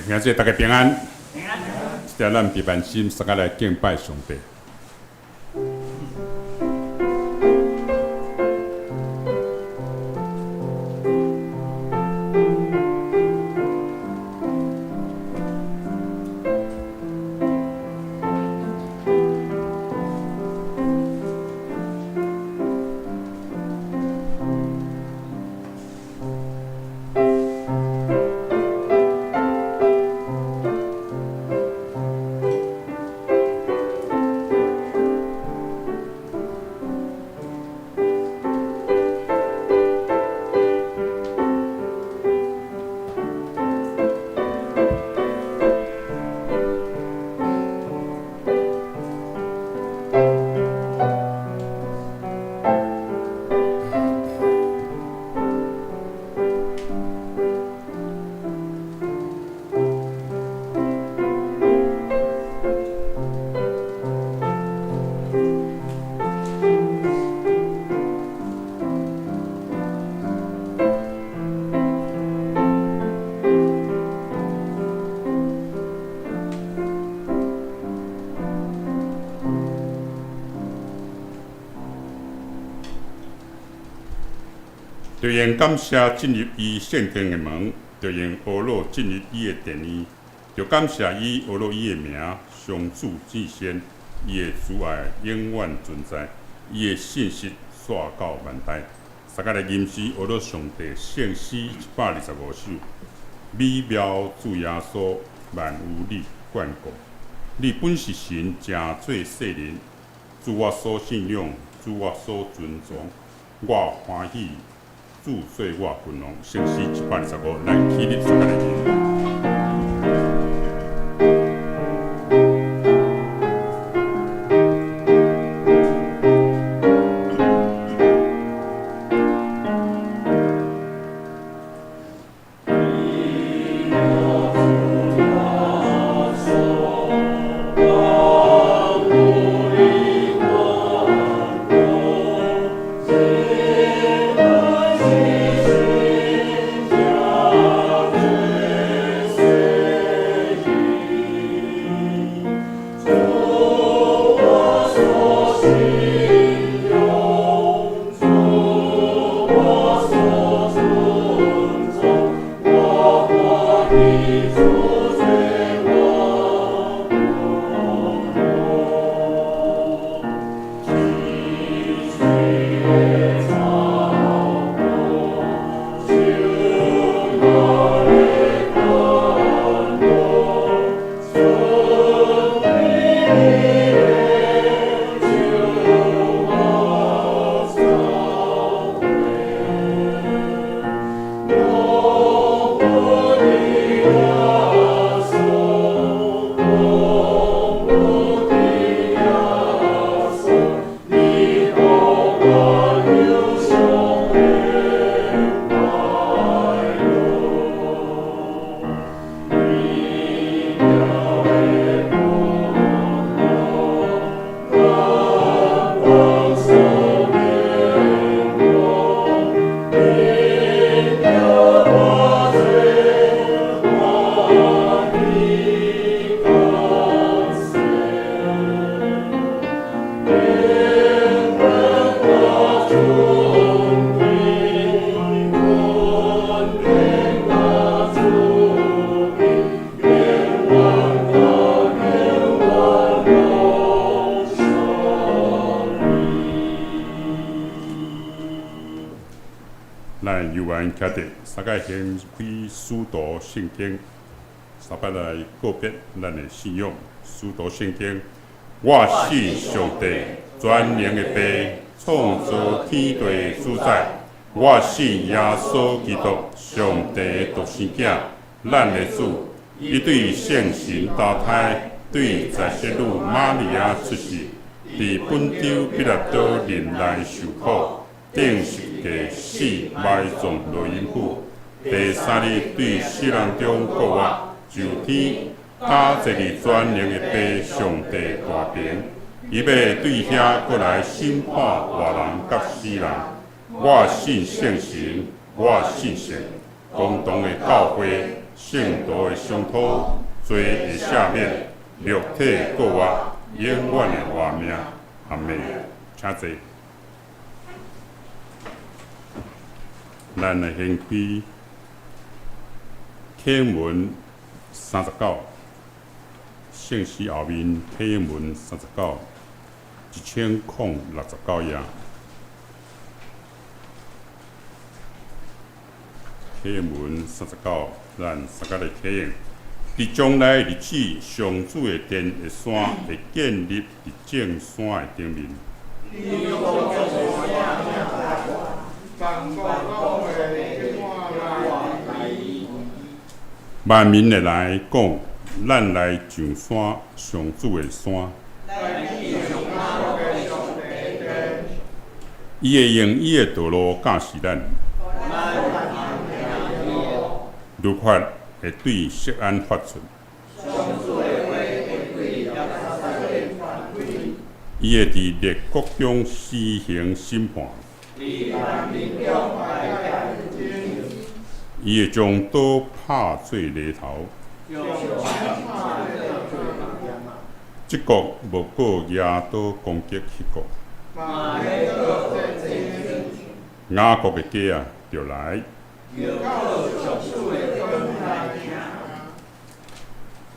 兄弟大家平安。平安。現在咱彼萬心，大家來敬拜上帝。就用感謝進入伊聖殿的門，就用呵咾進入伊的殿院，就感謝伊呵咾伊的名，上主至善，伊的慈愛永遠存在，伊的信實紲到萬代。大家來吟詩呵咾上帝聖詩125首，美妙主耶穌，萬有你眷顧，你本是神，成做世人，主我所信仰，主我所尊崇，我歡喜。主做我君王，聖詩125，咱起立，大家來吟。咱游玩徛佇，三擺掀開使徒聖經，三擺來告別咱的信仰。使徒聖經，我信上帝，全能的父，創造天地的主宰。我信耶穌基督，上帝的獨生囝，咱的主。伊對聖神投胎，對在聖女瑪利亞出世，佇本丟彼拉多忍耐受苦。釘十架死埋葬落陰府，第三日對死人中復活，上天，加坐佇全能的父上帝大爿，伊欲對遐閣來審判活人佮死人。我信聖神，我信聖公同的教會，聖徒的傷痛，罪的赦免，肉體的復活，永遠的活命。阿們，請坐。咱來掀開啟文三十九，聖詩後面啟文三十九，1069頁。啟文三十九，咱三個來啟用。佇將來的日子，上主的殿的山會建立佇眾山的頂面。萬民會來講，咱來上山，上主的山。伊會用伊的道路教示咱，律法會對錫安發出。伊會佇列國中施行審判。伊會將刀拍做犁頭。這國無閣舉刀攻擊彼國。雅各的家啊，著來。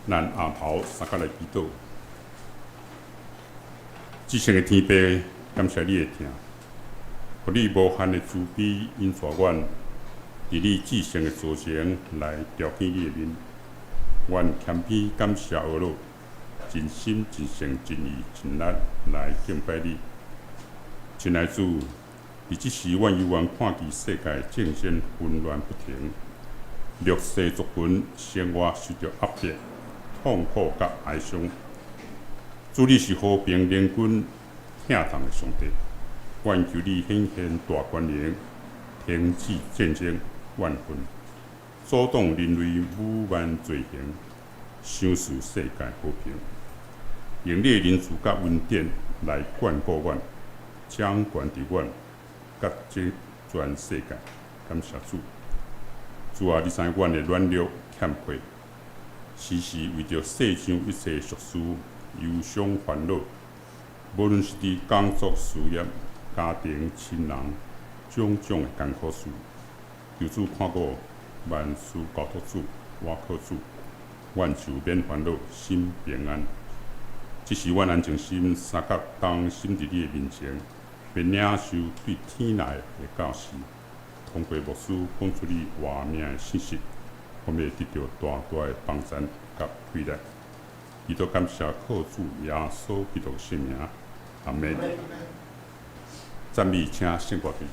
咱阿頭三個來祈禱。至聖的天父，感謝你的疼，予你無限的慈悲引帶阮，佇你至聖的座前來朝見你的面。阮謙卑感謝阿樂，盡心盡性盡意盡力來敬拜你。親愛主，佇這時，阮猶原看見世界戰爭紛亂不停，弱勢族群生活受著壓迫、痛苦佮哀傷。主，你是和平靈君疼痛的上帝，阮求你顯現大權能，停止戰爭、怨恨，阻擋人類侮慢罪行，賞賜世界和平。用你的仁慈佮恩典來眷顧阮，掌權佇阮佮這全世界。感謝主，主啊，你知阮的軟弱欠缺，時時為著世上一切俗事憂傷煩惱，無論是佇工作、事業、家庭、親人，種種的艱苦事，求主看顧，萬事交託主，倚靠主，阮就免煩惱，心平安。這時阮安靜心，三甲同心佇你的面前，欲領受對天來的教示，通過牧師講出你活命的信息，我們會得著大大的幫贊佮鼓勵。祈禱感謝靠主耶穌基督聖名，阿們。讚美請聖歌隊。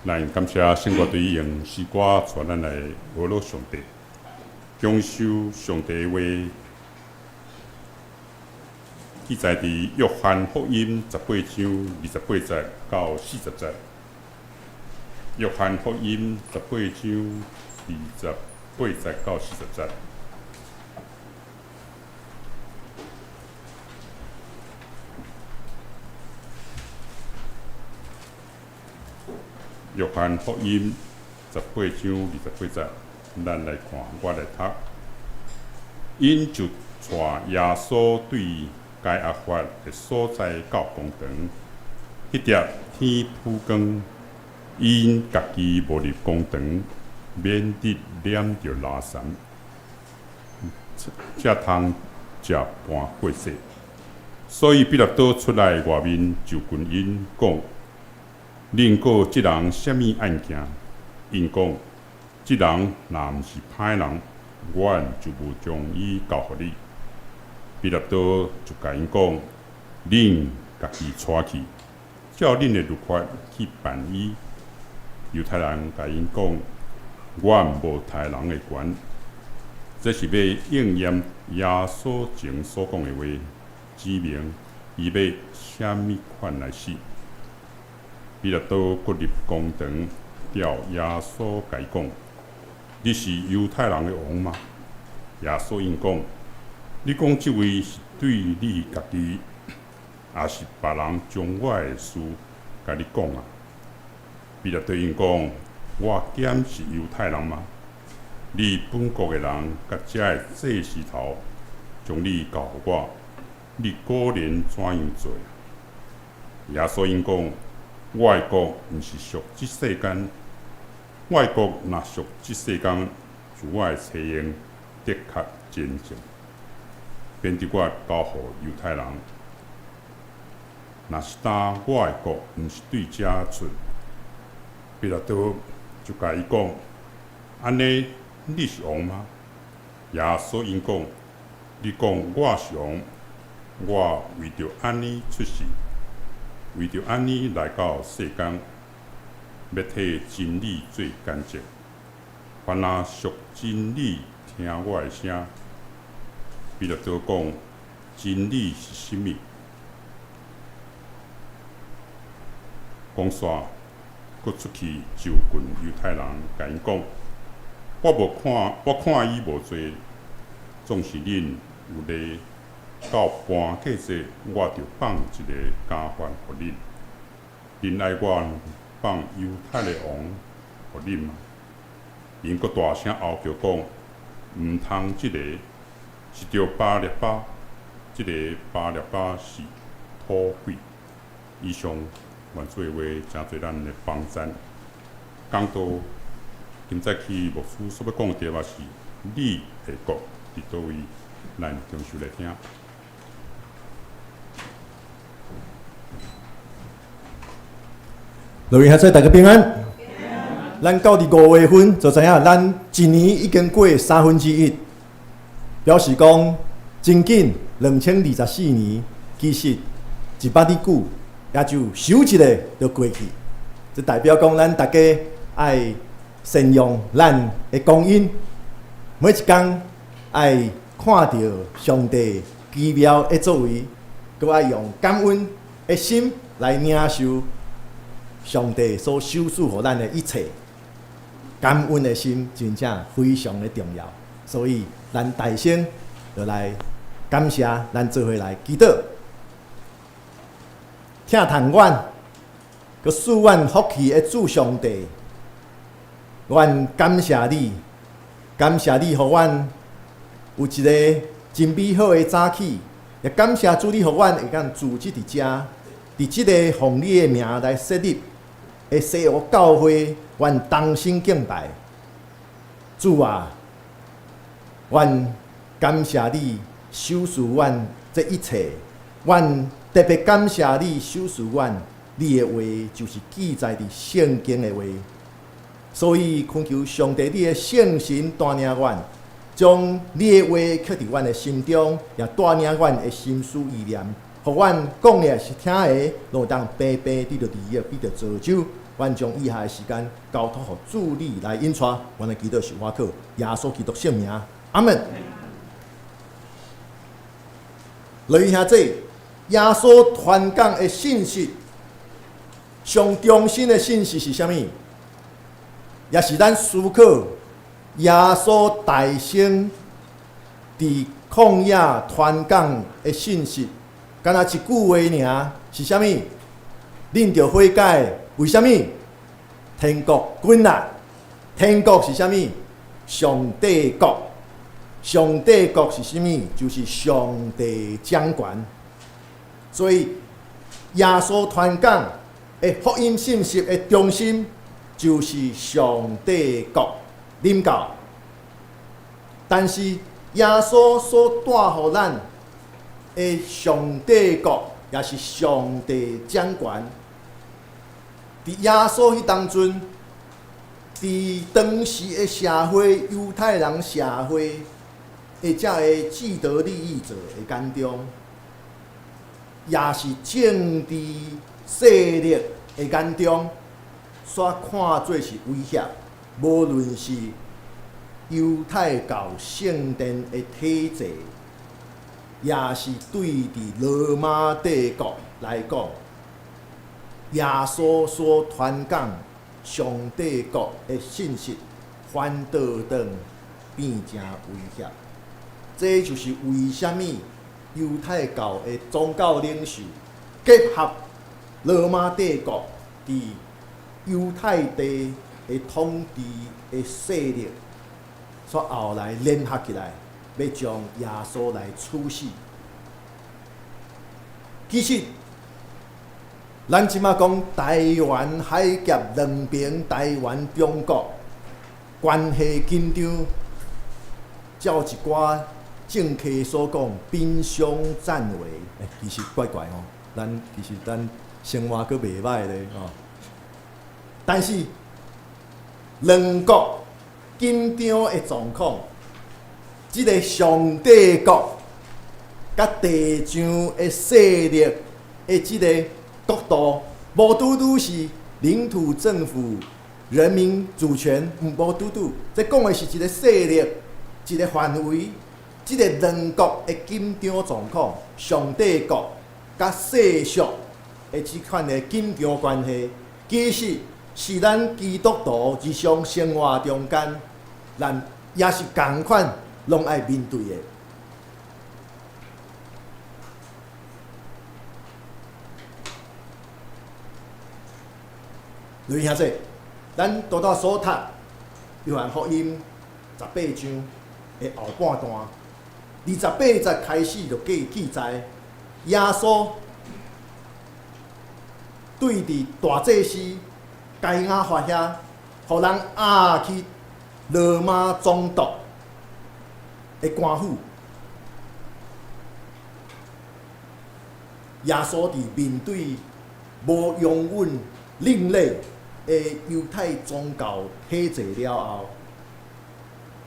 咱感謝聖歌隊用詩歌帶咱來學樂上帝，享受上帝話。記載佇約翰福音十八章二十八節到四十節。約翰福音十八章二十八節到四十節。約翰福音十八章二十八節，咱來看，我來讀。𪜶就帶耶穌對該亞法的所在到公堂，彼昼天晡光，𪜶家己無入公堂，免得染著垃圾，才通食盤過節。所以彼拉多出來外面就問𪜶講：恁告這人啥物案件？𪜶講：這人若毋是歹人，阮就無將伊交予你。彼拉多就共𪜶講：恁家己帶去，照恁的律法去辦伊。猶太人共𪜶講：阮無刣人的權。這是欲應驗耶穌前所講的話，指明伊欲啥物款來死。彼拉多閣入公堂，著耶穌共伊講：你是猶太人的王嗎？耶穌應講：你講這話是對你家己，抑是別人將我的事共你講啊？彼拉多應講：我敢是猶太人嗎？你本國的人佮遮的祭司頭將你交予我，你果然怎樣做啊？耶穌應講：我的國毋是屬這世間，我的國若屬這世間，就我的差役的確爭戰，免得我交予猶太人。若是焦我的國毋是對遮出，彼拉多就共伊講：按呢，你是王嗎？耶穌應講：你講我是王，我為著按呢出世，為著按呢來到世間，欲替真理做見證。凡若屬真理，聽我的聲。彼拉多講：真理是啥物？講煞，閣出去就近猶太人，共𪜶講：我無看，我看伊無罪，總是恁有例到盤過節，我就放一个監犯予恁。恁愛我放猶太的王予恁嗎？𪜶閣大聲嗷叫講：毋通這个，是著巴勒巴。這个巴勒巴是土匪。以上願主的話，成做咱的幫贊。講道今早起牧師所欲講的題目是：你的國佇佗位？咱共守來聽。各位兄弟，大家平安。咱到佇五月份就知影，咱一年已經過三分之一，表示講真緊。2024年其實一捌哩久，也就咻一下就過去。這代表講，咱大家愛善用咱的光陰，每一工愛看著上帝奇妙的作為，閣愛用感恩的心來領受上帝所賞賜予咱的一切。感恩的心真正非常的重要，所以咱大聲就來感謝，咱做伙來祈禱。疼痛阮，閣賜阮福氣的主上帝，阮感謝你，感謝你予阮有一个真美好的早起，也感謝主你予阮會當組織佇遮，佇這个奉你的名來設立的西湖教會，阮同心敬拜。主啊，阮感謝你賞賜阮這一切，阮特別感謝你賞賜阮，你的話就是記載佇聖經的話。所以懇求上帝你的聖神帶領阮，將你的話刻佇阮的心中，也帶領阮的心思意念，予阮講的抑是聽的，攏會當白白得著利益，得著造就。阮將以下的時間交託予主你來引帶，阮的祈禱是倚靠耶穌基督聖名，阿門。來兄弟，耶穌傳講的信息，上中心的信息是啥物？也是咱思考耶穌誕生佇曠野傳講的信息，敢若一句話爾，是啥物？恁著悔改，為啥物？天國近啦！天國是啥物？上帝國。上帝國是啥物？就是上帝掌權。所以耶穌傳講的福音信息的中心，就是上帝國臨到。但是耶穌所帶予咱的上帝國，也是上帝掌權。佇耶穌彼當陣，佇當時的社會，猶太人社會的這个既得利益者的眼中，也是政治勢力的眼中，所看做是威脅。無論是猶太教聖殿的體制，也是對佇羅馬帝國來講，耶穌所傳講上帝國的信息，反倒轉變成威脅。這就是為啥物猶太教的宗教領袖結合羅馬帝國佇猶太地的統治的勢力，所後來聯合起來，欲將耶穌來處死。其實，咱這馬講台灣海峽兩邊，台灣中國關係緊張，照一寡政客所講，兵凶戰危，欸，其實怪怪吼。咱其實咱生活閣袂䆀咧吼。但是兩國緊張的狀況，這个上帝國佮地上的勢力的這个國度，無拄拄是領土政府、人民主權，無拄拄。這講的是一个勢力、一个範圍，這个兩國的緊張狀況，上帝國佮世俗的這款的緊張關係，其實是咱基督徒日常生活中間，咱也是仝款攏愛面對的。雷兄弟，咱拄拄所讀《約翰福音》18章的後半段，28節開始就記載，耶穌對佇大祭司該亞法遐，予人押去羅馬總督的官府。耶穌佇面對無容忍另類的猶太宗教體制了後，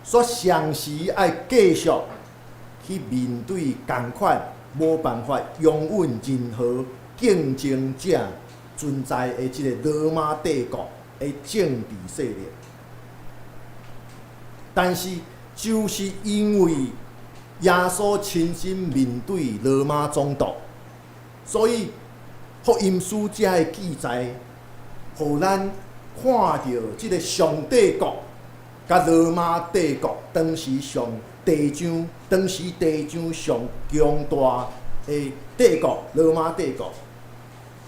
煞同時愛繼續去面對仝款無辦法容忍任何競爭者存在的這个羅馬帝國的政治勢力。但是，就是因為耶穌親身面對羅馬總督，所以福音書遮的記載，予咱看著這个上帝國佮羅馬帝國當時上地上，當時地上上強大的帝國，羅馬帝國，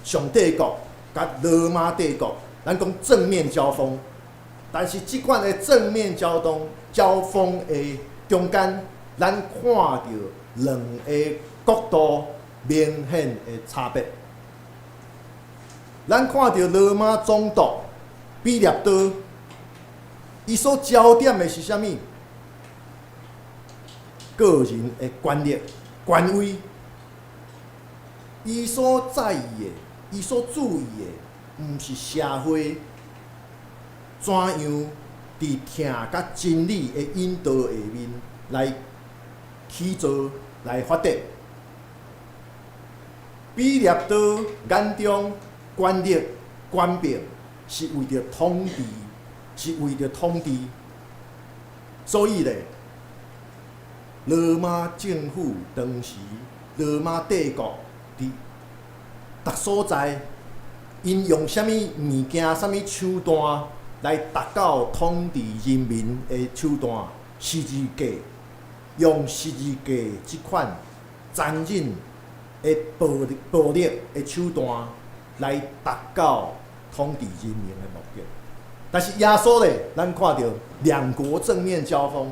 上帝國佮羅馬帝國，咱講正面交鋒。但是這款的正面交鋒的中間，咱看著兩个國度明顯的差別。咱看著羅馬總督彼立多，伊所焦點的是啥物？個人的權力、權威。伊所在意的、伊所注意的，毋是社會怎樣佇疼佮真理的引導下面來起造、來發展。彼立多眼中權力、權柄是為著統治，是為著統治。所以咧，羅馬政府當時，羅馬帝國佇逐所在，𪜶用啥物物件、啥物手段來達到統治人民的手段？十字架，用十字架這款殘忍的暴力的手段來達到統治人民的目的。但是耶穌咧，咱看著兩國正面交鋒，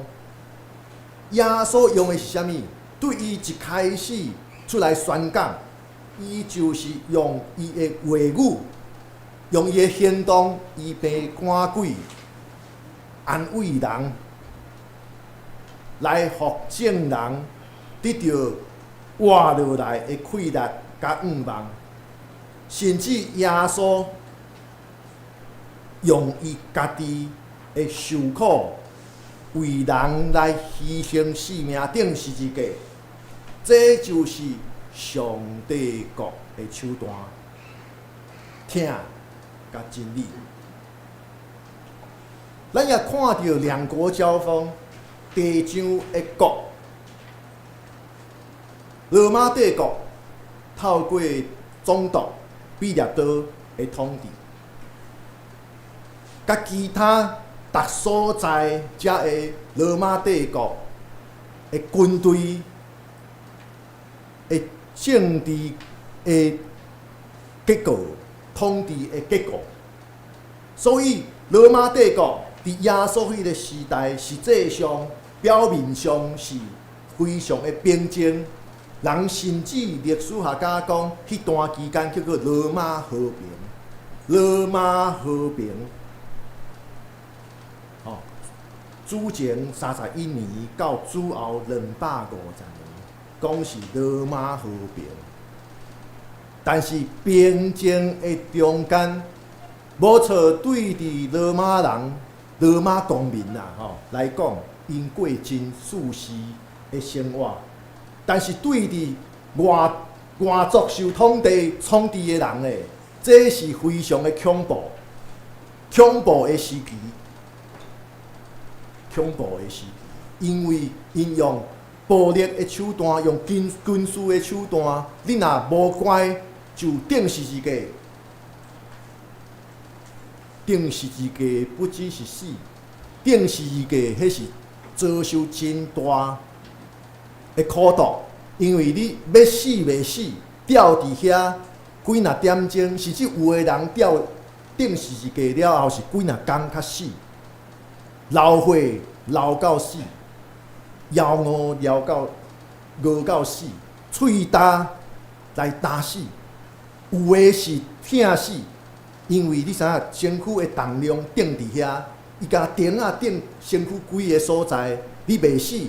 耶穌用的是啥物？對伊一開始出來宣講，伊就是用伊的話語，用伊的行動，醫病趕鬼，安慰人，來予眾人得著活落來的氣力佮向望，甚至耶穌用伊家己的受苦，為人來犧牲性命釘十字架，這就是上帝國的手段，疼佮真理。咱也看著兩國交鋒，地上的國，羅馬帝國透過總督彼拉多的統治，佮其他逐所在遮的羅馬帝國的軍隊的政治的結構、統治的結構。所以羅馬帝國佇耶穌彼个時代，實際上表面上是非常的平靜。人甚至歷史學家講，彼段期間叫做羅馬和平。羅馬和平，吼，主前31年到主後250年，講是羅馬和平。但是平靜的中間，無錯，對佇羅馬人、羅馬公民啊，吼來講，𪜶過真舒適的生活。但是對佇外外族受統治的人咧，這是非常的恐怖，恐怖的時期，恐怖的時期，因為𪜶用暴力的手段，用軍事的手段，你若無乖，就釘十字架。釘十字架不只是死，釘十字架彼是遭受真大的苦毒，因為你欲死袂死，吊佇遐幾若點鐘，甚至有的人吊釘十字架了後是幾若工才死，流血流到死，枵餓流到死，喙焦來焦死，有的是疼死，因為你知影身軀的重量釘佇遐，伊共釘仔釘身軀規个所在，你袂死，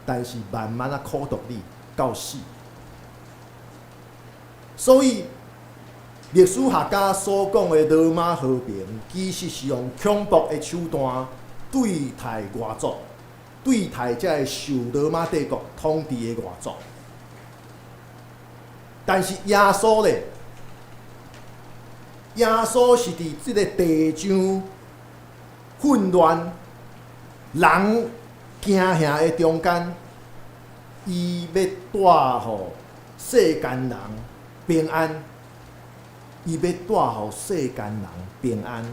但是慢慢仔苦毒你到死。所以歷史學家所講的羅馬和平，其實是用恐怖的手段對待外族，對待這个受羅馬帝國統治的外族。但是耶穌咧，耶穌是佇這个地上混亂、人驚嚇的中間，伊欲帶予世間人平安，伊欲帶予世間人平安。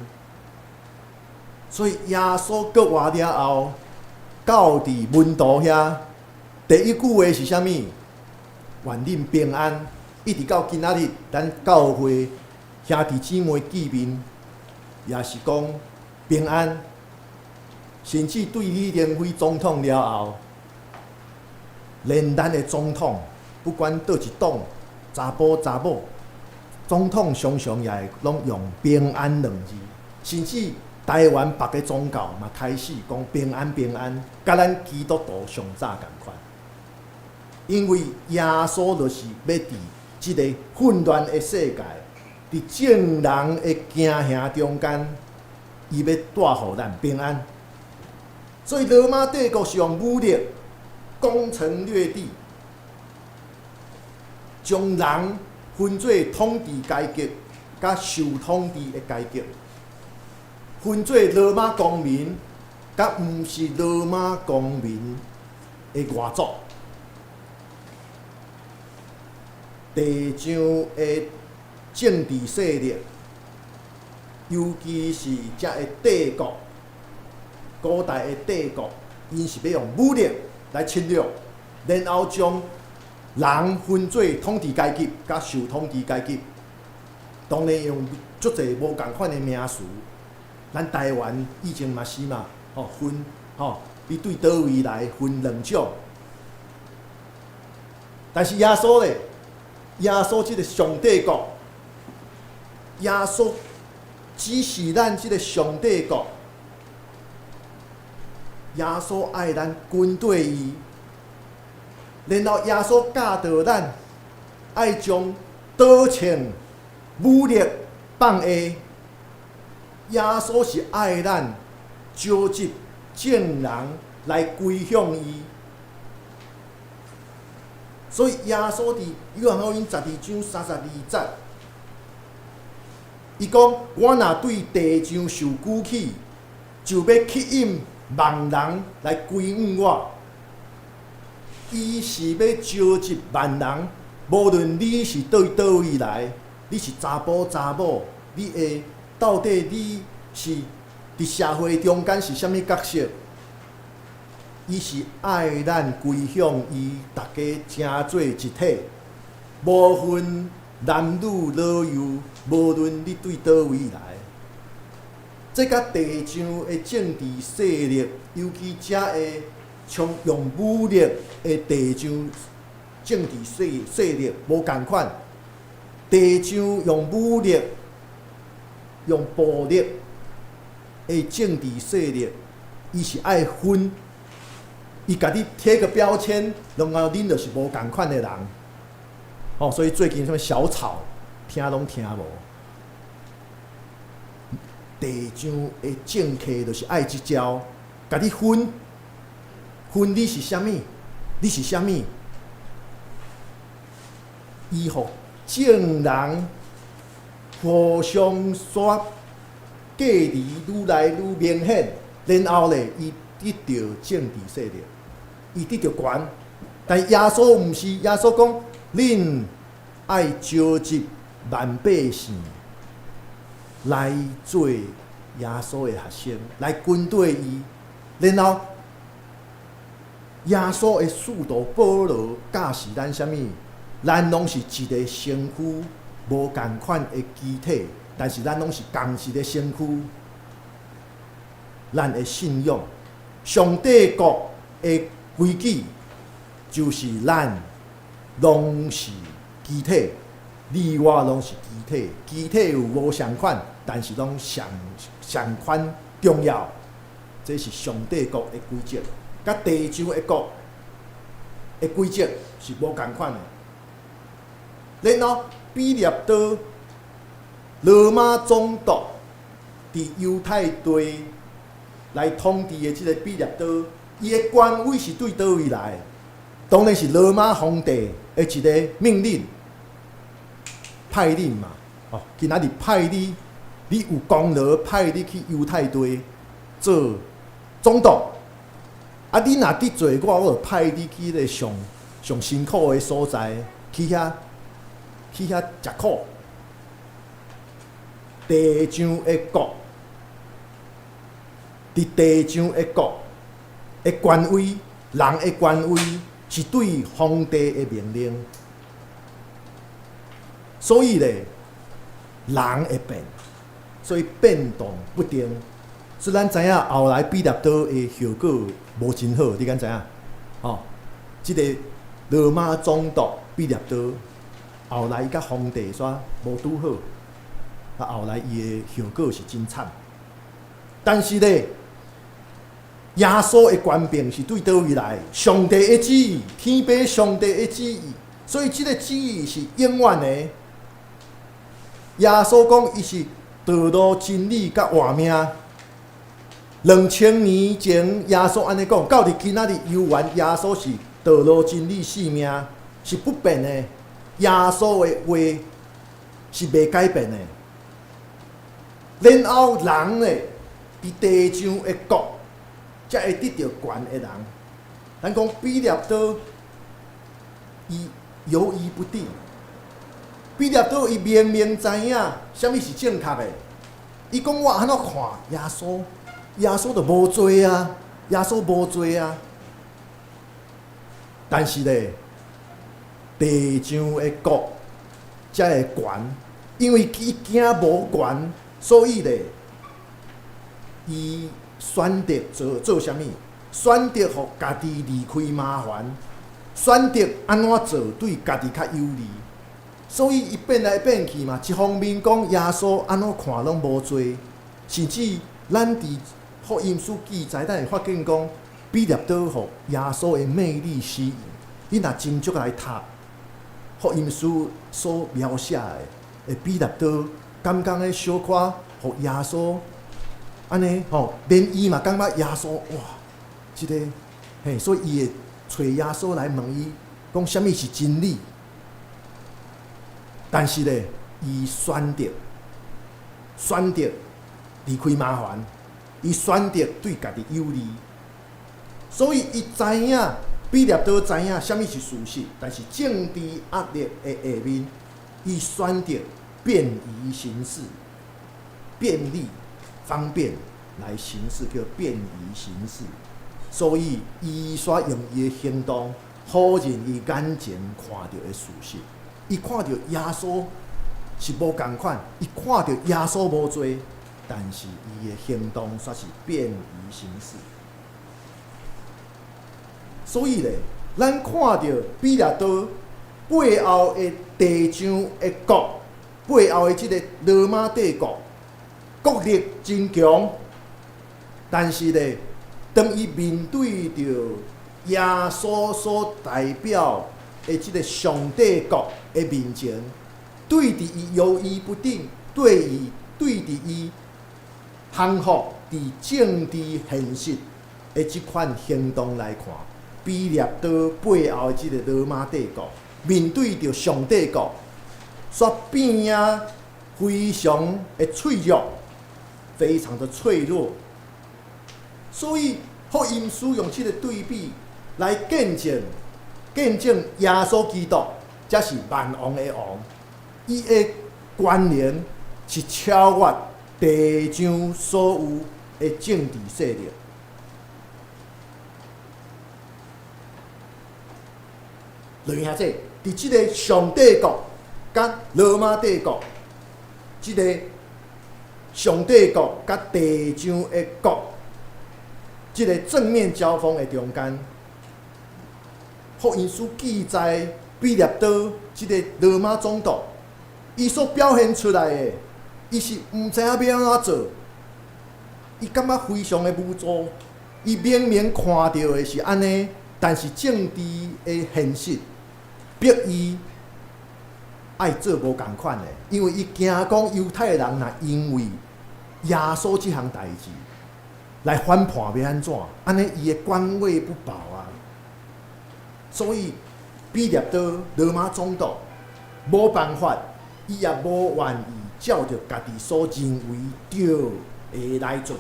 所以耶穌復活了後，到佇門徒遐，第一句話是啥物？願恁平安。一直到今仔日，咱教會兄弟姊妹見面，也是講平安。甚至對李登輝總統了後，連咱的總統，不管佗一黨，查埔查某，總統常常也會攏用平安兩字。甚至台灣別个宗教嘛開始講平安平安，佮咱基督徒上早仝款。因為耶穌就是欲佇這个混亂的世界，佇眾人的驚嚇中間，伊欲帶予咱平安。所以羅馬帝國是用武力攻城略地，將人分做統治階級佮受統治的階級。分做羅馬公民，佮毋是羅馬公民的外族。地上的政治勢力，尤其是遮的帝國，古代的帝國，𪜶是欲用武力來侵略，然後將人分做統治階級佮受統治階級。當然用足濟無仝款的名詞，咱台灣以前嘛是嘛，吼分吼，你對佗位來分兩種。但是耶穌咧，耶穌這个上帝國，耶穌指示咱這个上帝國，耶穌愛咱跟綴伊，然後耶穌教導咱愛將刀槍武力放下，耶穌是愛咱召集眾人來歸向伊，所以耶穌佇約翰福音12章32節，伊講：我若對地上受舉起，就欲吸引萬人來歸向我。伊是欲召集萬人，無論你是對佗位來。你是查埔查某，你會到底你是佇社會中間是啥物角色？伊是愛咱歸向伊，逐家成做一體，無分男女老幼，無論你對佗位來。這佮地上的政治勢力，尤其遮的像用武力的地上政治勢力無仝款。地上用武力、用暴力的政治勢力，伊是愛分，伊共你貼個標籤，然後恁就是無仝款的人。哦，所以最近啥物小草，聽攏聽無。地上的政客就是愛這招，共你分，分你是啥物，你是啥物，伊予眾人互相煞隔離愈來愈明顯，然後咧，伊得著政治勢力，伊得著權。但耶穌毋是，耶穌講，恁愛召集萬百姓來做耶穌的學生，來跟綴伊。然後耶穌的使徒保羅教示咱啥物？咱攏是一个身軀，無仝款的肢體，但是咱攏是仝一个身軀。咱的信仰，上帝國的規矩，就是咱攏是肢體，你我攏是肢體，肢體有無仝款，但是攏仝仝款重要。這是上帝國的規則，佮地上的國的規則是無仝款的。然後，彼列多羅馬總督佇猶太地來統治的這个彼列多，伊的權威是對佗位來？當然是羅馬皇帝的一个命令，派恁嘛。哦，今仔日派你，你有功勞，派你去猶太地做總督。啊，你若得罪我，我就派你去彼个上上辛苦的所在，去遐。去遐食苦，地上的國，佇地上的國的權威，人的權威是對皇帝的命令，所以咧，人會變，所以變動不定。所以咱知影後來彼列多的後果無真好，你敢知影？吼，這个羅馬總督彼列多。後來伊佮皇帝煞無拄好，啊，後來伊的後果是真慘。但是咧，耶穌的權柄是對佗位來？上帝的旨意，天父上帝的旨意，所以這个旨意是永遠的。耶穌講，伊是道路、真理、佮活命。2000年前，耶穌按呢講，到佇今仔日猶原，耶穌是道路、真理、生命，是不變的。耶穌的話是袂改變的。然後人呢，佇地上的國才會得著權的人。咱講彼列多，伊猶豫不定。彼列多伊明明知影啥物是正確的，伊講我按怎看耶穌，耶穌就無罪啊，耶穌無罪啊。但是咧，地上的國才會權，因為伊驚無權，所以咧，伊選擇做做啥物？選擇予家己離開麻煩，選擇按怎做對家己較有利，所以伊變來變去嘛。一方面講耶穌按怎看攏無罪，甚至咱佇福音書記載，咱會發現講，彼列多予耶穌的魅力吸引。你若斟酌來讀福音書所描寫的，會彼列多感覺咧小可予耶穌按呢吼，連伊嘛感覺耶穌哇，這个嘿，所以伊會揣耶穌來問伊講啥物是真理。但是咧，伊選擇選擇離開麻煩，伊選擇對家己有利，所以伊知影彼列多知影啥物是事實，但是政治壓力的下面，伊選擇便宜行事，便利方便來行事，叫便宜行事。所以伊煞用伊的行動否認伊眼前看著的事實。伊看著耶穌是無仝款，伊看著耶穌無罪，但是伊的行動煞是便宜行事。所以咧，咱看著彼列多背後的地上的國，背後的這个羅馬帝國，國力真強，但是咧，當伊面對著耶穌所代表的這个上帝國的面前，對佇伊猶豫不定，對伊對佇伊降服佇政治現實的這款行動來看，彼列多背後的這个羅馬帝國面對著上帝國，煞變啊非常的脆弱，非常的脆弱。所以福音書用這个對比來見證，見證耶穌基督才是萬王的王，伊的權能是超越地上所有的政治勢力。落兄弟，佇這个上帝國佮羅馬帝國，這个上帝國佮地上的國，這个正面交鋒的中間，福音書記載彼列多這个羅馬總督，伊所表現出來的，伊是毋知影欲按怎做，伊感覺非常的無助。伊明明看著的是按呢，但是政治的現實逼伊愛做無仝款的，因為伊驚講猶太人若因為耶穌這項代誌來反叛，欲按怎？按呢伊的官位不保啊。所以彼列多羅馬總督無辦法，伊也無願意照著家己所認為對的來做，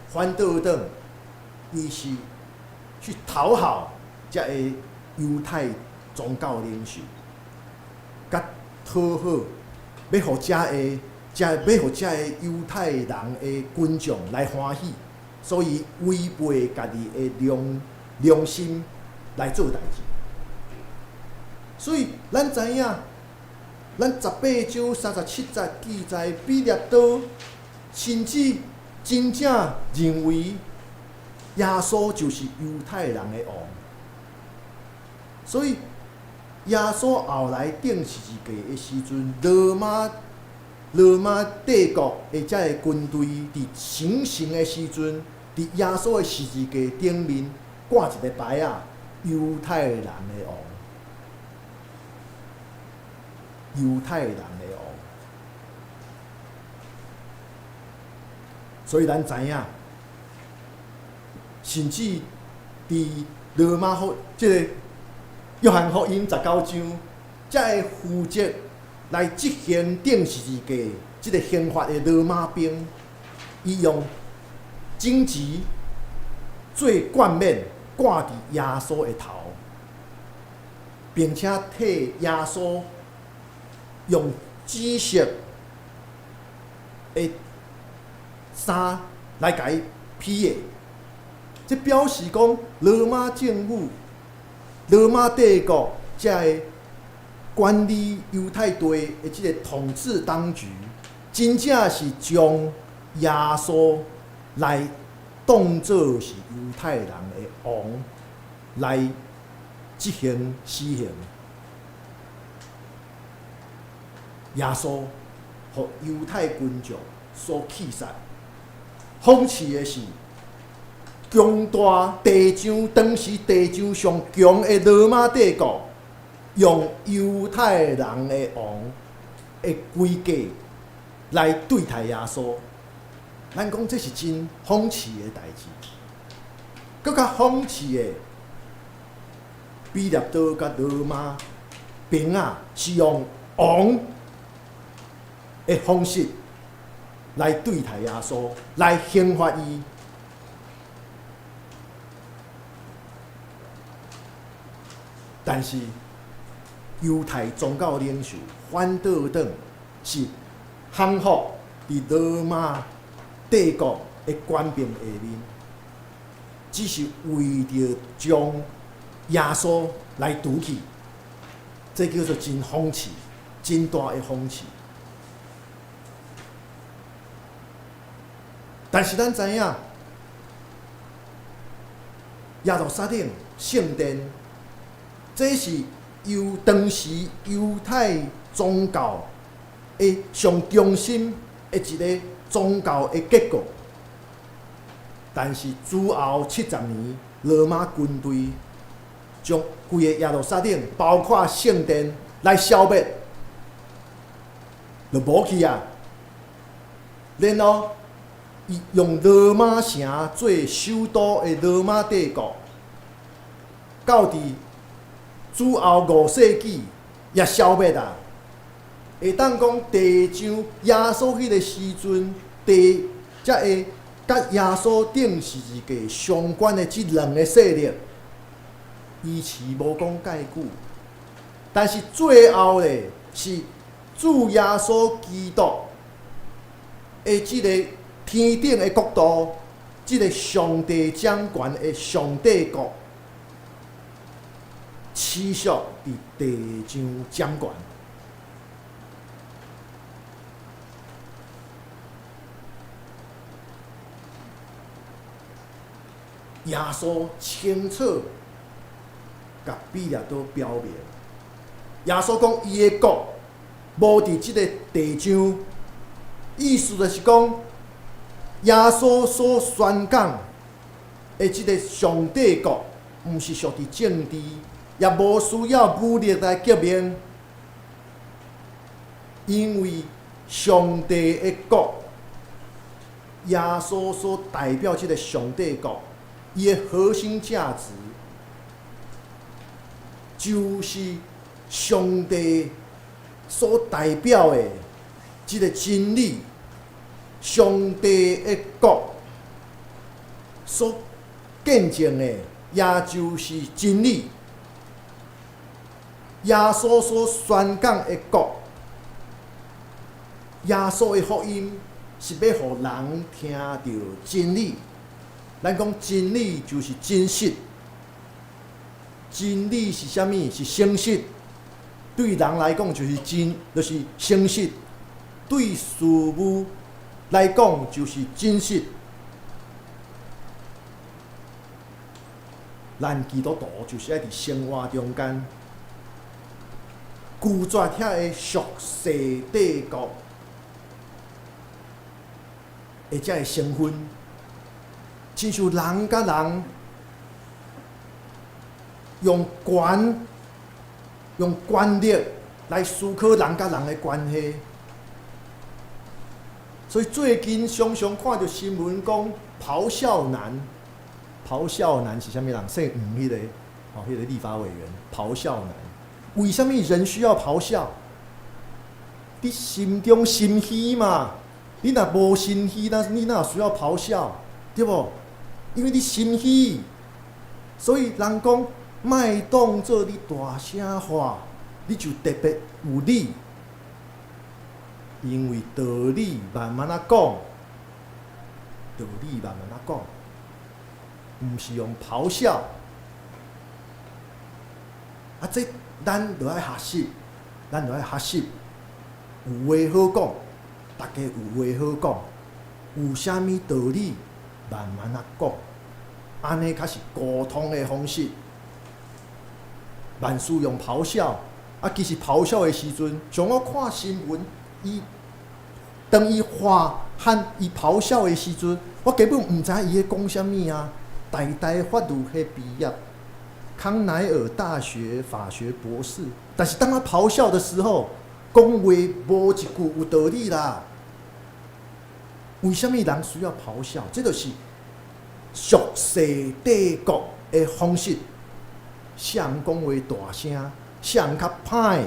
反倒轉，伊是去討好這个猶太宗教領袖，佮討好，欲予遮个、遮欲予遮個猶太人的群眾來歡喜，所以違背家己的良良心來做代誌。所以咱知影，咱18章37節記載，彼列多甚至真正認為耶穌就是猶太人的王。所以耶穌後來釘十字架的時陣，羅馬羅馬帝國的遮个軍隊佇行刑的時陣，佇耶穌的十字架頂面掛一個牌仔，猶太人的王，猶太人的王。所以咱知影，甚至佇羅馬福這个約翰福音19章，才會負責來執行釘十字架這个刑罰的羅馬兵，伊用荆棘做冠冕掛佇耶穌的頭，並且替耶穌用紫色的衫來共伊披的。這表示講，羅馬政府、羅馬帝國這个管理猶太地的這个統治當局，真正是將耶穌來當做是猶太人的王來執行死刑。耶穌予猶太群眾所棄殺。諷刺的是，強大地上當時地上上強的羅馬帝國，用猶太人的王的規格來對待耶穌。咱講這是真諷刺的代誌。閣較諷刺的，彼拉多佮羅馬兵仔是用王的方式來對待耶穌，來刑罰伊。但是猶太宗教領袖反倒轉是降服佇羅馬帝國的權柄下面，只是為著將耶穌來除去，這叫做真諷刺，真大的諷刺。但是咱知影，耶路撒冷聖殿，這是由當時猶太宗教的上中心的一个宗教的結構。但是之後70年，羅馬軍隊將規个耶路撒冷，包括聖殿來消滅，就無去啊。然後，伊用羅馬城做首都的羅馬帝國，到佇主後5世紀也消滅啊。會當講地上耶穌彼个時陣，地才會佮耶穌釘十字架相關的這兩個勢力，維持無講蓋久。但是最後咧，是主耶穌基督的這个天頂的國度，這个上帝掌權的上帝國，持續佇地上掌權。耶穌清楚共彼拉多表明，耶穌講伊的國無佇這个地上，意思就是講，耶穌所宣講的這个上帝國，毋是屬佇政治，也無需要武力來革命，因為上帝的國，耶穌所代表這个上帝國，伊的核心價值就是上帝所代表的這个真理，上帝的國所見證的，也就是真理。耶穌所宣講的國，耶穌的福音是欲予人聽著真理。咱講真理就是真實，真理是啥物？是誠實。對人來講就是真，就是誠實；對事物來講就是真實。咱基督徒就是愛佇生活中間拒絕遐个俗世帝國的這个成分。親像人佮人用權、用權力來思考人佮人的關係，所以最近常常看著新聞講咆哮男，咆哮男是啥物人？姓黃彼个，吼，彼个立法委員咆哮男。為啥物人需要咆哮？你心中心虛嘛？你若無心虛，那你哪有需要咆哮？對無？因為你心虛，所以人講莫當做你大聲喊，你就特別有理。因為道理慢慢仔講，道理慢慢仔講，毋是用咆哮。啊，這咱著愛學習，咱著愛學習，有話好講，大家有話好講，有啥物道理慢慢仔講，按呢較是溝通的方式。萬事用咆哮，啊，其實咆哮的時陣，像我看新聞，伊當伊話喊伊咆哮的時陣，我根本毋知影伊咧講啥物啊。台大法律系畢業，康奈爾大學法學博士，但是當他咆哮的時候，講話無一句有道理啦。為啥物人需要咆哮？這就是俗世帝國的方式。啥人講話大聲，啥人較歹，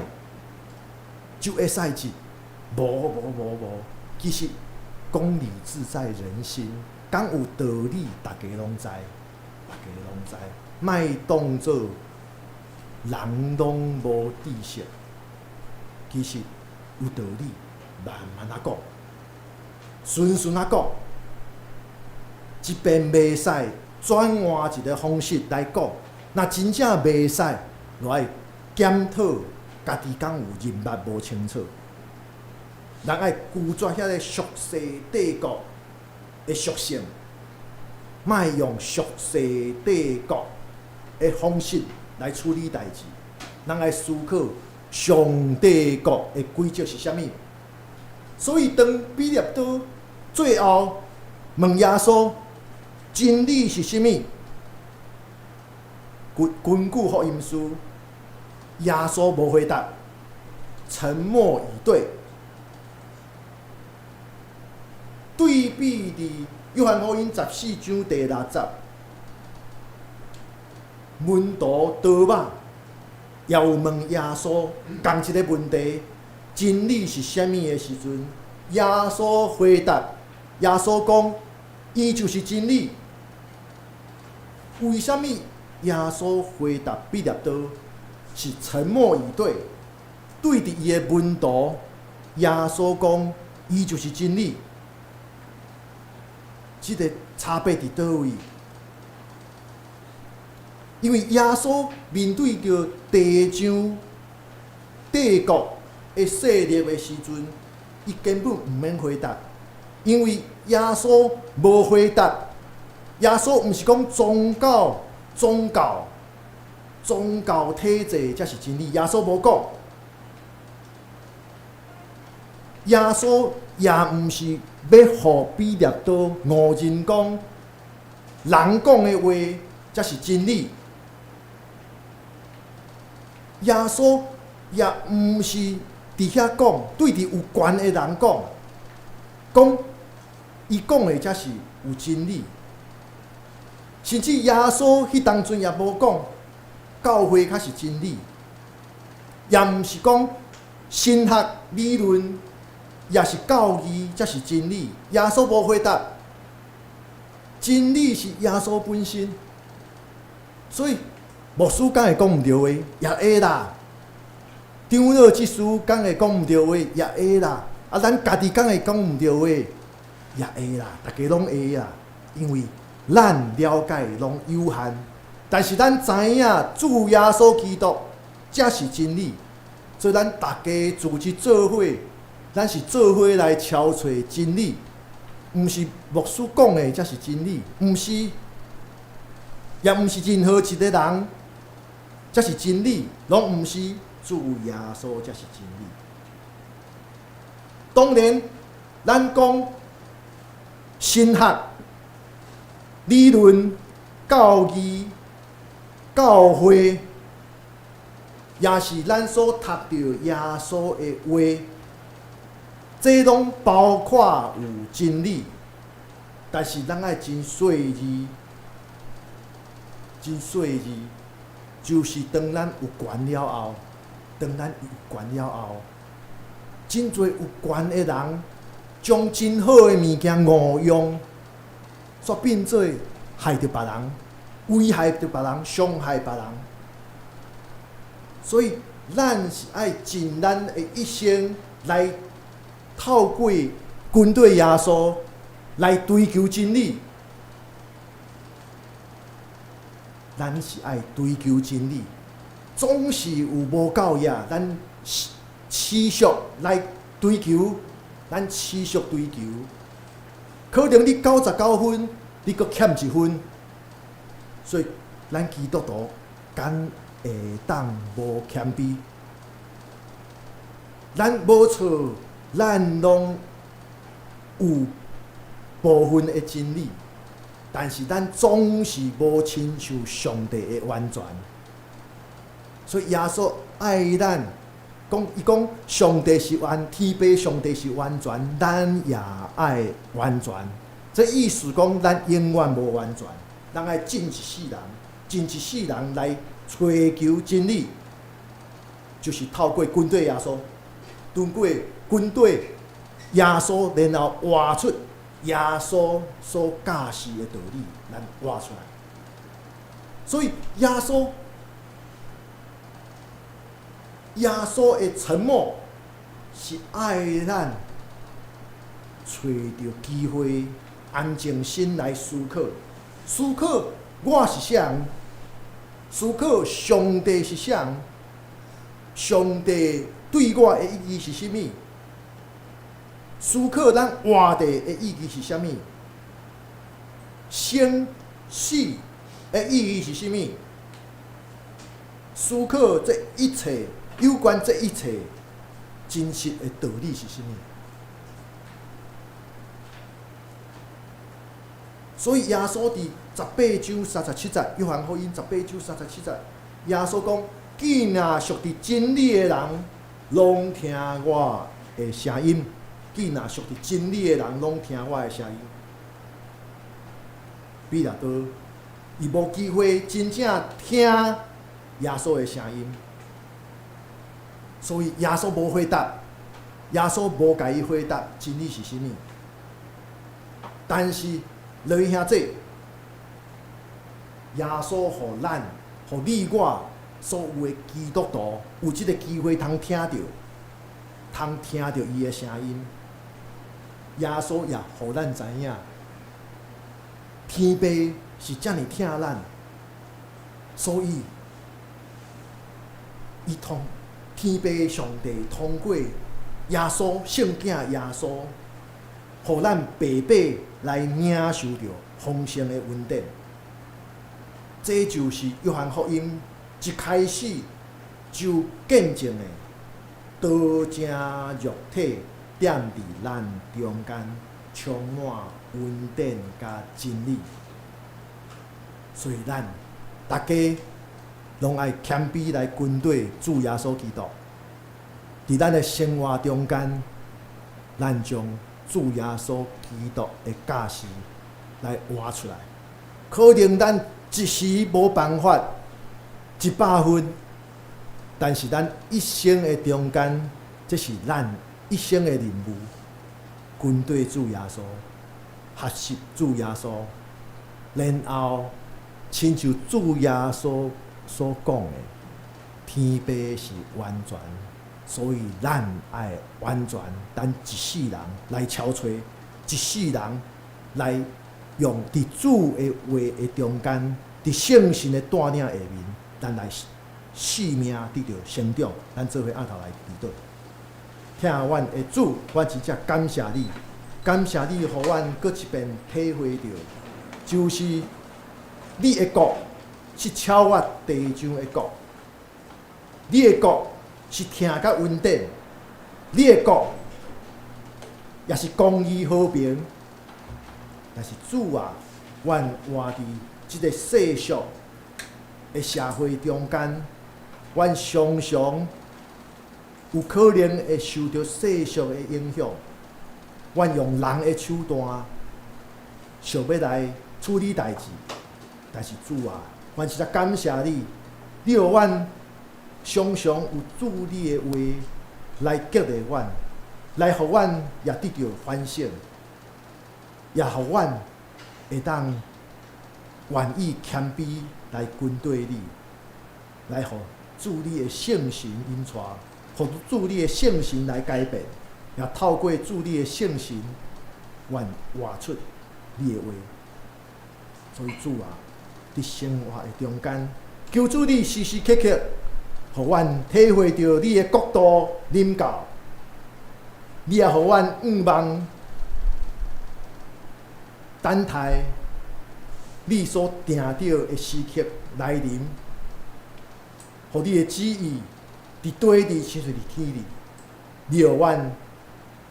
就會使入。無無無無，其實公理自在人心，講有道理，大家攏知，大家攏知，莫當做人攏無知識。其實有道理，慢慢仔講，順順仔講，這邊袂使轉換一个方式來講。若真正袂使，就愛檢討家己敢有認捌無清楚。人愛拒絕遐个俗世帝國的屬性，莫用俗世帝國的方式來處理代誌。人愛思考上帝國的規則是啥物。所以當彼立多最後問耶穌真理是啥物？根據福音書，耶穌無回答，沉默以對。對比佇約翰福音14章第6節，門徒多馬也有問耶穌仝一个問題：真理是啥物的時陣，耶穌回答，耶穌講，伊就是真理。為啥物耶穌回答彼立多是沉默以對？對佇伊的門徒，耶穌講，伊就是真理。這个差別佇佗位？因為耶穌面對著地上帝國的勢力的時陣，伊根本毋免回答，因為耶穌無回答。耶穌毋是講宗教、宗教、宗教體制才是真理，耶穌無講。耶穌也毋是欲予彼立多誤認講，人講的話才是真理。耶穌也毋是佇遐講，對佇有權的人講，講伊講的才是有真理。甚至耶穌彼當陣也無講教會較是真理，也毋是講神學理論，也是教義才是真理。耶穌無回答，真理是耶穌本身，所以牧師敢會講毋對話，也會啦；長老執事敢會講毋對話，也會啦。啊，咱家己敢會講毋對話，也會啦。大家攏會啦，因為咱了解攏有限，但是咱知影主耶穌基督才是真理，所以咱大家組織做伙，咱是做伙來敲揣真理，毋是牧師講的才是真理，毋是，也毋是任何一个人才是真理，攏毋是，主耶穌才是真理。當然，咱講神學、理論、教義、教會，也是咱所讀著耶穌的話，這攏包括有真理，但是咱愛真細膩，真細膩，就是當咱有權了後，當咱有權了後，真濟有權的人將真好的物件誤用，煞變做害著別人，危害著別人，傷害別人。所以，咱是愛盡咱的一生來透過跟綴耶穌來追求真理。咱是愛追求真理，總是有無夠額，咱持續來追求，咱持續追求。可能你99分，你閣欠一分，所以咱基督徒敢會當無謙卑？咱無錯，咱攏有部分的真理，但是咱總是無親像上帝的完全。所以耶穌愛咱，講伊講上帝是完，天父上帝是完全，咱也愛完全。這意思講，咱永遠無完全，咱愛盡一世人，盡一世人來追求真理，就是透過跟綴耶穌，通過跟綴耶穌，然後活出耶穌所教示的道理，咱活出來。所以耶穌的沉默是愛咱揣著機會，安靜心來思考，思考我是啥人，思考上帝是啥人，上帝對我的意義是啥物？思考咱活著的意義是啥物？生死的意義是啥物？思考這一切，有關這一切真實的道理是啥物？所以耶穌佇18章37節，約翰福音十八章三十七節，耶穌講：既若屬佇真理的人，攏聽我的聲音；既若屬佇真理的人，攏聽我的聲音。彼拉多伊無機會真正聽耶穌的聲音，所以耶穌無回答，耶穌無共伊回答真理是啥物。但是，來兄弟，耶穌予咱、予你我所有的基督徒有這个機會通聽著，通聽著伊的聲音。耶穌也予咱知影，天父是遮爾疼咱，所以伊通天父上帝通過耶穌聖子耶穌，予咱白白來領受著豐盛的恩典。這就是約翰福音一開始就見證的，道成肉體踮佇咱中間，充滿恩典佮真理。所以咱逐家攏愛謙卑來跟綴主耶穌基督。佇咱的生活中間，咱將主耶穌基督的教示來活出來。可能咱一時無辦法100分，但是咱一生的中間，這是咱一生的任務。跟綴主耶穌，學習主耶穌，然後親像主耶穌所講的，天父是完全，所以咱愛完全，咱一世人來敲揣，一世人來用佇主的話的中間，佇聖神的帶領下面，咱來生命得著成長，咱做伙按頭來祈禱。疼阮的主，阮真正感謝你，感謝你，予阮閣一遍體會著，就是你的國是超越地上的國，你的國是疼佮恩典，你的國也是公義和平。但是主啊，阮活佇這个世俗的社會中間，阮常常有可能會受著世俗的影響，阮用人的手段想欲來處理代誌，但是主啊，阮實在感謝你，你予阮常常有主你的話來激勵阮，來予阮也得著反省，也予阮會當願意謙卑來跟綴你，來予主你的聖神引帶，予主你的聖神來改變，也透過主你的聖神，願活出你的話。所以主啊，佇生活的中間，求主你時時刻刻，予阮體會著你的國度臨到，你也予阮向望等待你所定著的時刻來臨，予你的旨意佇地裡親像佇天裡，你予阮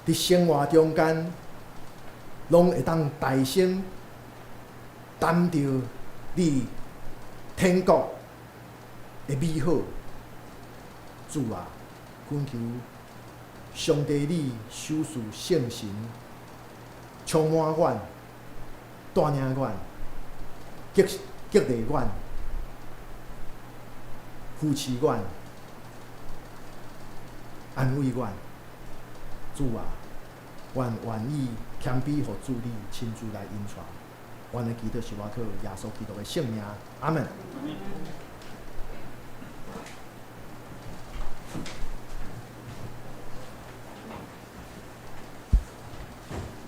佇生活中間，攏會當大聲擔著你天國的美好。主啊，懇求上帝你賞賜聖神，充滿阮，帶領阮，激勵阮，扶持阮，安慰阮。主啊，阮願意謙卑，予主你親自來引帶。阮的祈禱是倚靠耶穌基督的聖名，阿門。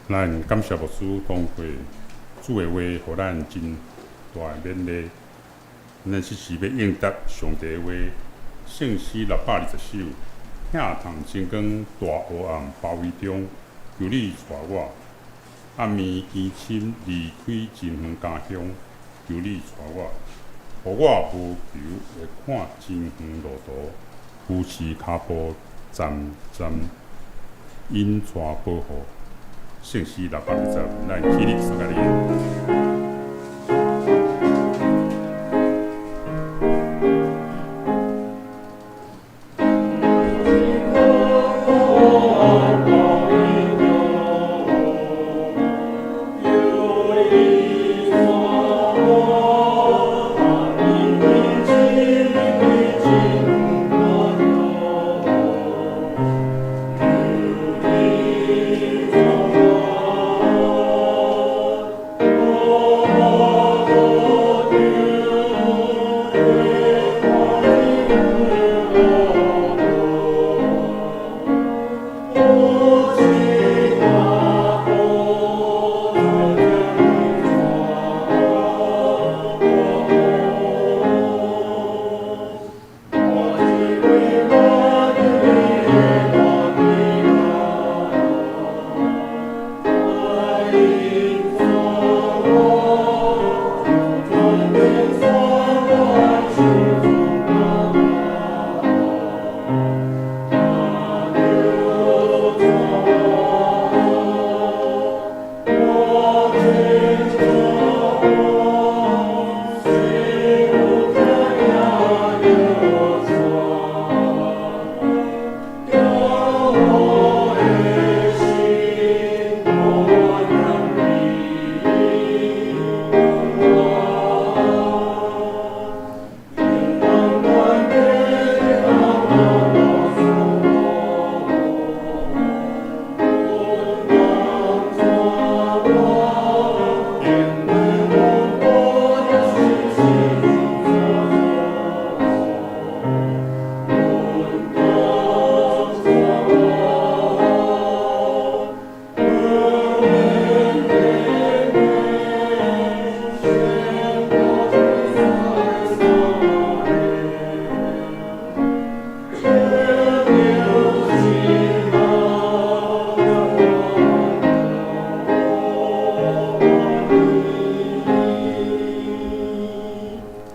咱感謝牧師通過主的話，予咱真大的勉勵。咱時時欲應答上帝的話，聖詩620首，疼痛真光大黑暗包圍中，求你帶我。暗暝更深離開真遠家鄉，求你帶我，予我無求會看真遠路途，扶持跤步漸漸引帶保護。聖詩620，咱起立三個字。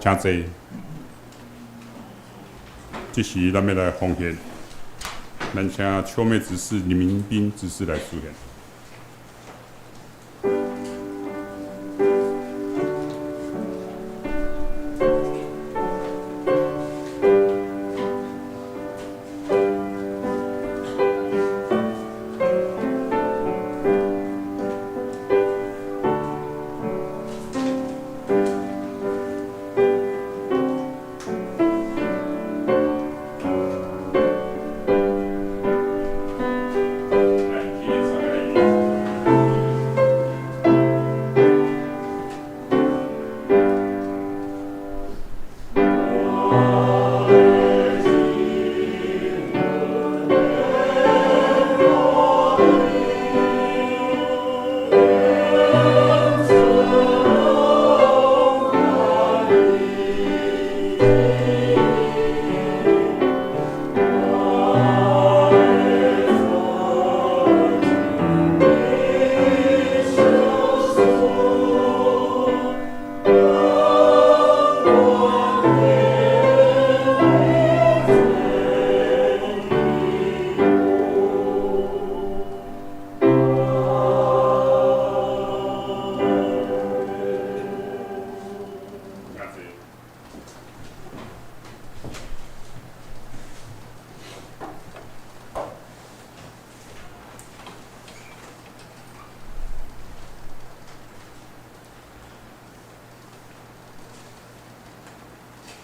請坐。這時，咱欲來奉獻，咱請秋妹執事、林明斌執事來出獻。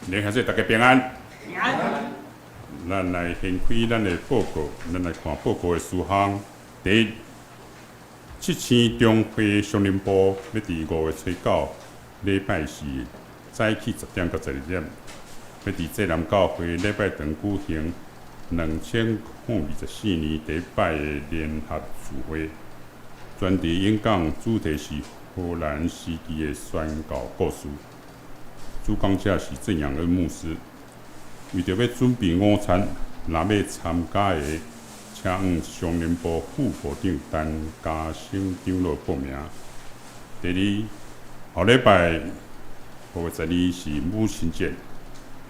連兄弟大家平安。平安。咱來掀開咱的報告，咱來看報告的事項。第一，七星中會上林部欲佇5月初9禮拜四早起10點到12點，欲佇濟南教會禮拜堂舉行2024年第一擺的聯合聚會。專題演講主題是荷蘭時期的宣教故事。主講者是鄭養恩牧師。為著欲準備午餐，若欲參加的，請向上林部副部長陳嘉生長老報名。第二，後禮拜5月12是母親節，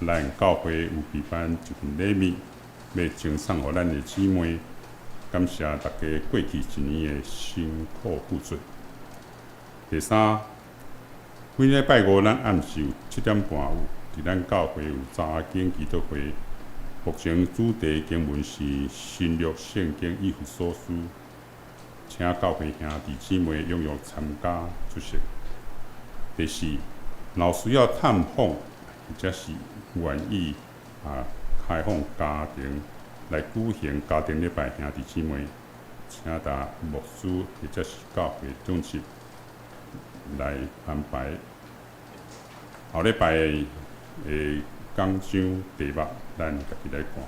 咱教會有備辦一份禮物，欲贈送予咱的姊妹，感謝大家過去一年的辛苦付出。第三，每禮拜五咱暗時有7點半有佇咱教會有查經祈禱會，目前主題經文是新約聖經以弗所書，請教會兄弟姊妹踴躍參加出席。第四，若需要探訪或者是願意開放家庭來舉行家庭禮拜，兄弟姊妹，請佇牧師或者是教會長執來安排。後禮拜的講章題目，咱家己來看。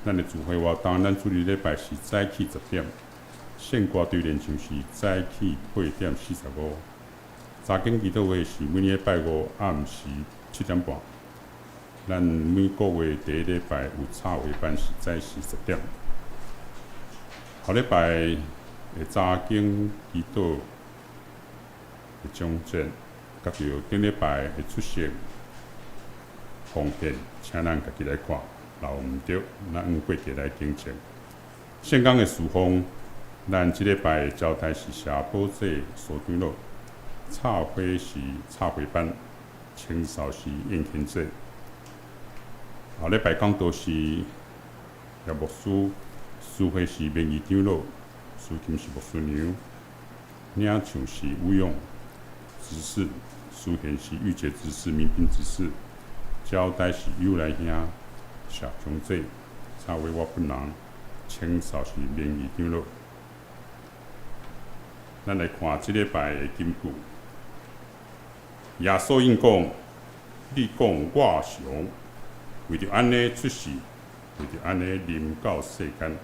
咱的聚會活動，咱主日禮拜是早起10點，聖歌隊練唱是早起8點45。查經祈禱會是每禮拜五暗時7點半。咱每個月第一禮拜有插畫班是早時10點。後禮拜的查經祈禱的章節，佮著頂禮拜的出席奉獻，請咱家己來看，若有毋著，咱按過節來更正。聖工的事奉，咱這禮拜的交代是謝寶濟蘇長老，插花是插花班，清掃是應勤節。後禮拜講道是葉牧師，司會是明義長老，司琴是牧師娘，領唱是吳勇執事，司賢是御姐執事、民兵執事，交代是尤來兄、謝強濟，插畫我本人，清掃是明義長老。咱來看這禮拜的金句。耶穌應講：你講我是王，為著按呢出世，為著按呢臨到世間，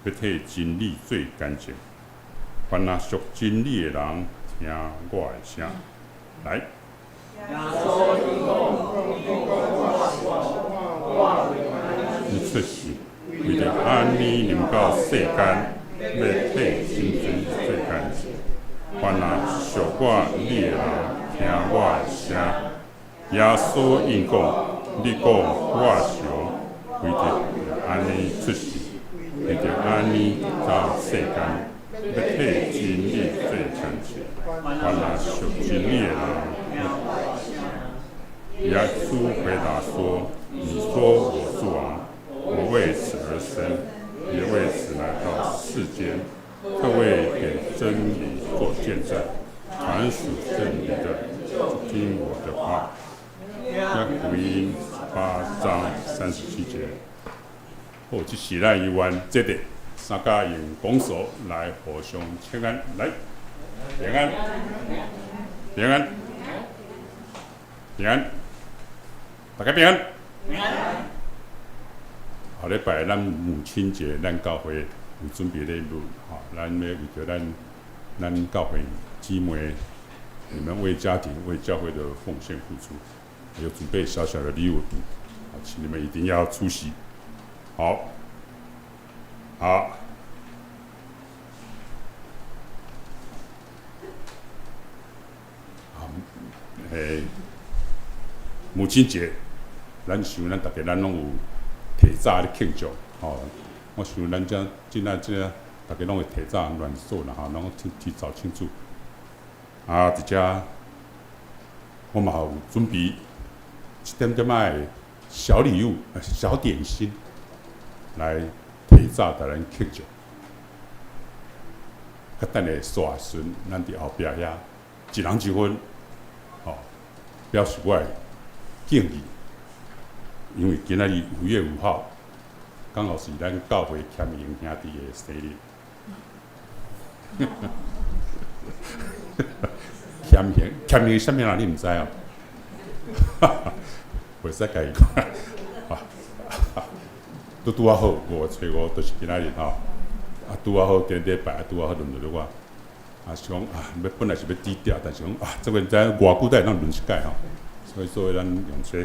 欲替真理做見證。凡若屬真理的人，聽我的聲。來。耶穌應講：你講我是王，我為你出世，為著按呢臨到世間，欲替真理做見證。凡若屬我理的人，聽我的聲。耶穌應講：你講我是王，為著按呢出世，為著按呢到世間，欲替真理做見證。凡若屬真理的人，耶穌回答說：你說我是王，我為此而生，也為此來到世間，特為給真理做見證。凡屬真理的，就聽我的話。約福音8章37節。好，這是咱猶原這個三家用拱手來互相請安，來，平安，平安，平安，大家平安。平安。後禮拜咱母親節，咱教會有準備禮物，吼，咱欲為著咱教會姊妹，你們為家庭、為教會的奉獻付出，有準備小小的禮物，請你們一定要出席。好，好，好，母親節，咱想咱大家咱攏有提早咧慶祝，吼，我想咱遮這仔這大家攏會提早亂做啦，吼，攏提早慶祝。啊，佇遮我嘛有準備一點點仔的小禮物、小點心，來提早共咱慶祝。較等下煞的時陣，咱佇後壁遐一人一份，吼，表示我的敬意，因為今仔日5月5號，剛好是咱教會謙榮兄弟的生日。謙榮，謙榮啥物人你毋知哦？袂使共伊講。拄拄仔好，5月初5就是今仔日吼。啊，拄仔好今禮拜，啊，拄仔好輪著我。啊，是講啊，欲本來是欲低調，但是講啊，這個毋知偌久才會當輪一擺吼。所以做伙咱用這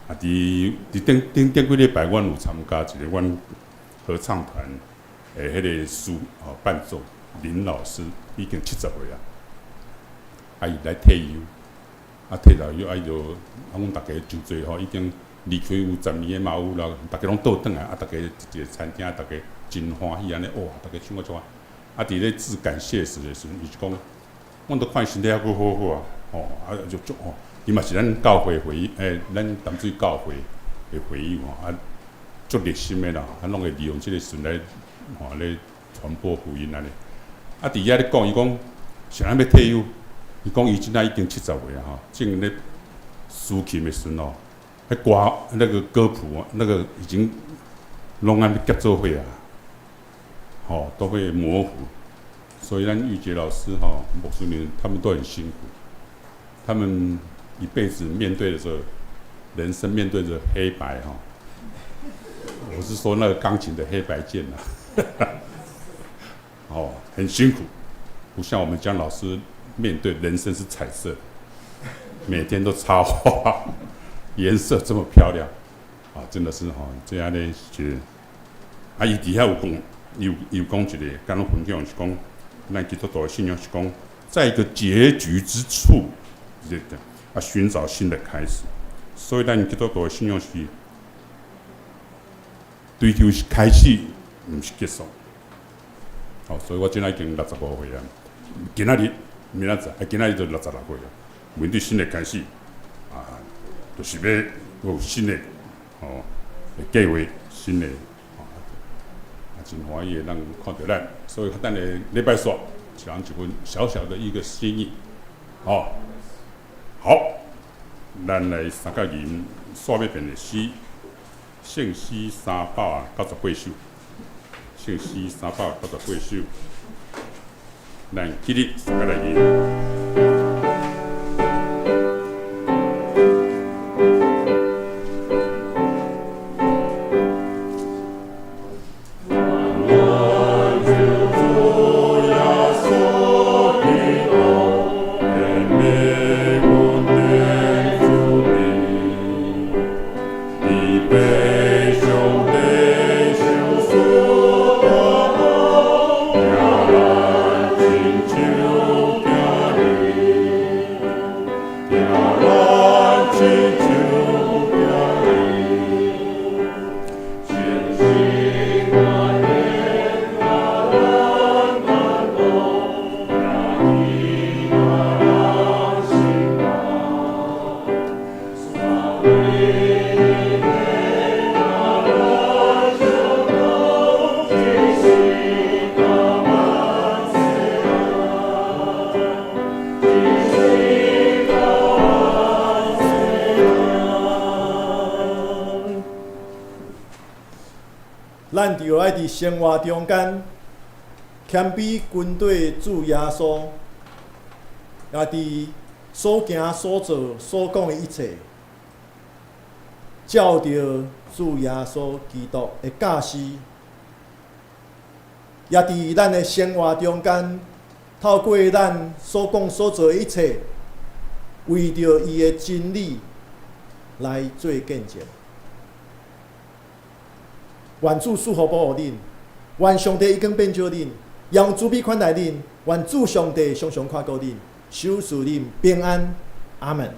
啊，佇佇頂頂頂幾禮拜，阮有參加一個阮合唱團的彼個師吼伴奏林老師已經70歲啊，啊伊來退休，啊退了以後，啊伊就啊阮逐家真濟吼，已經離開有10年的嘛有啦，逐家攏倒轉來，啊逐家一個餐廳，逐家真歡喜按呢，哇，逐家唱歌唱啊，啊佇咧致感謝詞的時陣，伊就講，阮都看伊身體猶閣好好啊，吼，啊就足吼，伊嘛是咱教會會欸，咱淡水教會的會友吼，啊足熱心的啦，啊攏會利用這個時陣來吼咧傳播福音按呢。啊佇遐咧講，伊講啥人欲退休？伊講伊這擺已經70歲啊吼，正咧司琴的時陣哦，彼歌那個歌譜那個已經攏按呢夾做伙啊，吼都會模糊。所以咱玉潔老師吼、牧師們他們都很辛苦，他們一輩子面對着人生，面對着黑白吼。我是說那個鋼琴的黑白鍵啊，哦，很辛苦，不像我們江老師面對人生是彩色，每天都插花，顏色這麼漂亮，啊，真的是吼，這樣呢是，啊，伊佇遐有講，有有講一個，敢若分享是講，咱基督徒的信仰是講，在一個結局之處，這個啊，尋找新的開始，所以咱基督徒的信仰是追求是開始，毋是結束。好，所以我這擺已經65歲啊，今仔日明仔載，啊，今仔日就66歲啊。面對新的開始，啊，就是欲有新的哦計劃，新的啊，真歡喜會當看著咱，所以等下禮拜四，一人一份小小的一個心意，哦，好，咱來三角吟煞欲變的詩，聖詩398首，聖詩398首，咱起立三角來吟。咱著愛佇生活中間謙卑跟綴主耶穌，也佇所行所做所講的一切，照著主耶穌基督的教示，也佇咱的生活中間，透過咱所講所做的一切，為著伊的真理來做見證。願主賜福保護恁，願上帝伊光遍照恁，用慈悲款待恁，願主上帝常常看顧恁，守賜恁平安。阿門。